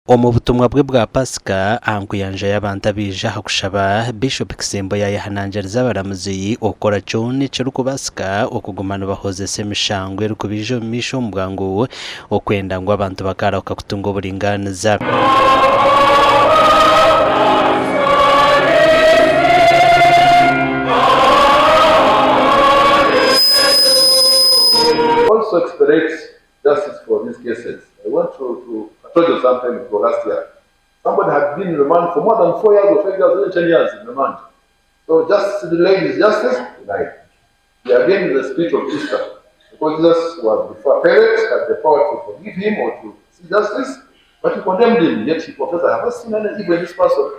Omu butumwa bwe bwa Pasika aha nkuyanja y'abantu abaija aha kushaba, Bishop Kisembo yaayehanangiriza abaramuzi okukora kyona ekirikubaasika okuguma nibahozesa emishango erikubaija omu maisho omu bwangu okwenda ngu abantu bakaarahuka kutunga oburingaaniza. Also expedite justice for these cases. I went to, to Katojo some time ago last year. Somebody had been in remand for more than four years or five years, even 10 years in remand. So justice delayed is justice denied. We are again in the spirit of Easter. Because Jesus was before Pilate, had the power to forgive him or to see justice, but he condemned him. Yet he confessed, I have not seen any evil in this person.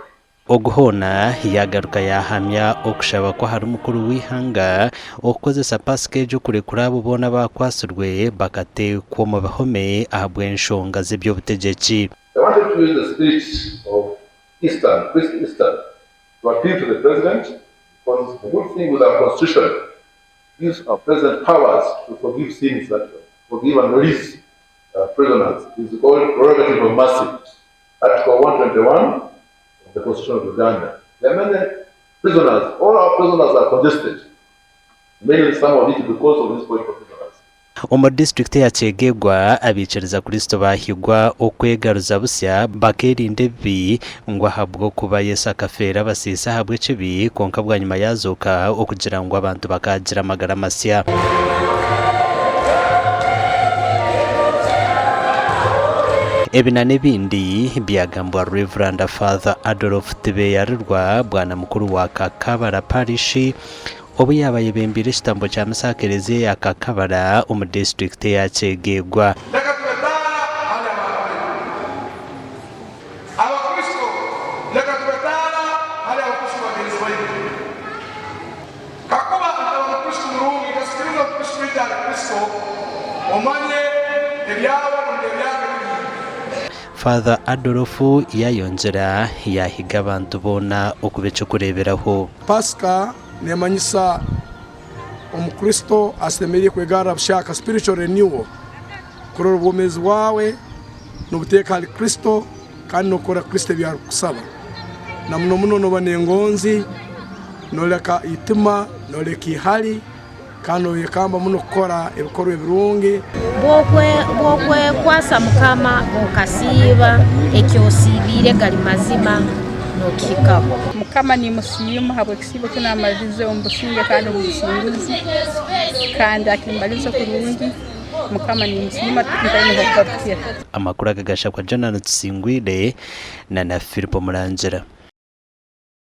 Ogu hoona yaagaruka yaahamya okushaba kw'ahari mukuru w'eihanga okukozesa Paasika egyo kurekura abo boona abaakwatsirwe bakateekwa omu bihome ahabw'enshonga z'eby'obutegyeki. I wanted to use the spirit of Easter, Christ Easter, to appeal to the president because the good thing with our constitution gives our president powers to forgive sins that forgive and release prisoners is called prerogative of mercy, Article 121 of the Constitution of Uganda. There are many prisoners, all our prisoners are congested, mainly some of it because of these political prisoners. Omu disiturikiti eya Kyegegwa, abaikiriza Kristo baahigwa okwegaruza busya bakeerinda ebibi ngu ahabw'okuba Yesu akafeera abasiisi ahabw'ekibi kwonka bwanyima yaazooka okugira ngu abantu bakaagira amagara masya. Ebi na n'ebindi byagambwa Rev. Father Adolf Tibeyarirwa, Bwana Mukuru wa Kakabara Parish, obu yaaba ayebembeire ekitambo kya misa aha Kereziya ya Kakabara omu disiturikiti eya Kyegegwa. Leka tube taara hali abaana baitu. Abakristo, leka tube taara hali Abakristo bagenzi baitu. Kakuba ntaba Mukristo murungi, nkasikiriza Mukristo waitu ahali Kristo, omanye ebyawe rundi ebyange biri. Father Adolf yayongyera yahiga abantu boona okuba eky'okureeberaho. Pasika nemanyisa Omukristo asemeriire kwegarra buhyaka, spiritual renewal, kurora obwomeezi bwawe nobuteeka hali Kristo kandi nokora Kristo ebyarukukusaba. Na muno muno noba n'engonzi, noleka itima, noleka ihali, kandi noyekamba muno kukora ebikorwa ebirungi. Bw'okwekwasa Mukama okasiiba, eki osiibiire gari mazima nookihikaho. Mukama nimusiima habw'ekisiibo kinu amalirize omu businge kandi omu businguzi kandi akimbalize kurungi. Mukama nimusiima ntaine h'okugarukira. Amakuru aga gashakwa Jonah Tusingwire na na Philip Murangira.